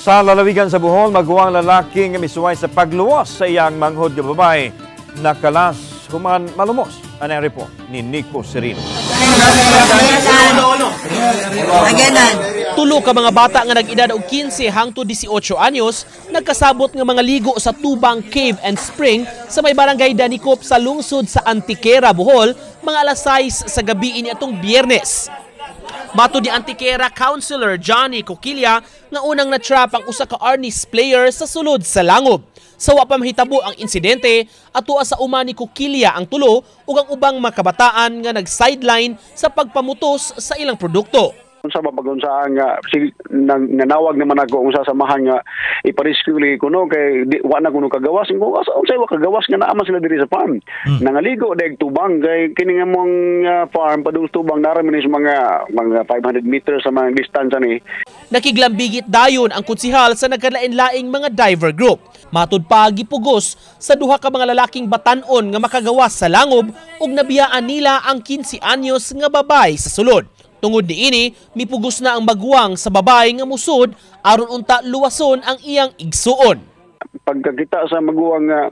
Sa lalawigan sa Bohol, maguwang lalaki nga misuway sa pagluwas sa iyang manghod nga babae nakalas human malumos. Ano ang report ni Nico Serino? Tulo ka mga bata nga nag-edad og 15 hangtod 18 anyos nagkasabot nga mga ligo sa Tubang Cave and Spring sa may barangay Danicop sa lungsod sa Antiquera, Bohol, mga alas 6 sa gabi ini atong Biyernes. Matod ni Antiquera Councilor Johnny Coquilla nga unang na-trap ang usa ka Arnis player sa sulod sa langob. Sa wa pa mahitabo ang insidente, atua sa uma ni Coquilla ang tulo ug ang ubang mga kabataan nga nag-sideline sa pagpamutos sa ilang produkto. Unsa ba pag unsa nga si nang, nanawag naman ako unsa samahan nga ipa-rescue lagi kuno kay di, wa na kuno kagawas ko asa unsay wa kagawas nga naa man sila diri sa farm. Nangaligo deg tubang kay kini nga mong farm padung tubang nara man is mga 500 meters sa mga distansya ni. Nakiglambigit dayon ang konsihal sa nagkalain-laing mga diver group. Matud pa, gipugos sa duha ka mga lalaking batan-on nga makagawas sa langob ug nabiyaan nila ang 15 anyos nga babay sa sulod. Tungod niini, mipugos na ang maguwang sa babay nga musod aron unta luwason ang iyang igsuon. Pagkakita sa maguwang nga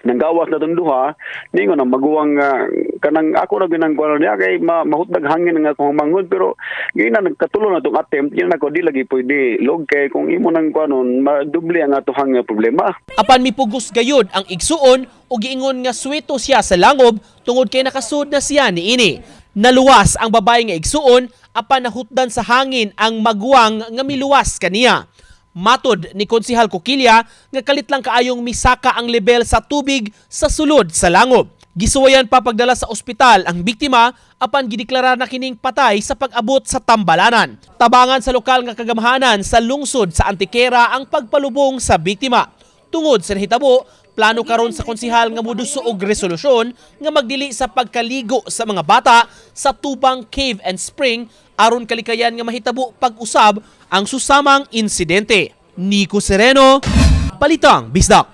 nanggawas na tong duha, ningon ang maguwang nga kanang ako ra ginang kuno niya kay mahutdag hangin nga akong manghod, pero gina nagkatulo na tong attempt gina nako di lagi pwede log kay kung imo nang kuanon madoble ang atohang problema. Apan mipugos gayud ang igsuon ug giingon nga suwito siya sa langob tungod kay nakasud na siya niini. Naluwas ang babae nga igsuon apan nahutdan sa hangin ang maguwang nga miluwas kaniya. Matod ni Konsihal Coquilla nga kalit lang kaayong misaka ang level sa tubig sa sulod sa langob. Gisuwayan pa pagdala sa ospital ang biktima apan gideklara na kining patay sa pag-abot sa tambalanan. Tabangan sa lokal nga kagamhanan sa lungsod sa Antiquera ang pagpalubong sa biktima. Tungod sa nahitabo, plano karon sa konsihal nga moduso og resolusyon nga magdili sa pagkaligo sa mga bata sa Tubang Cave and Spring aron kalikayan nga mahitabo pag-usab ang susamang insidente. Nico Sereno, Balitang Bisdak.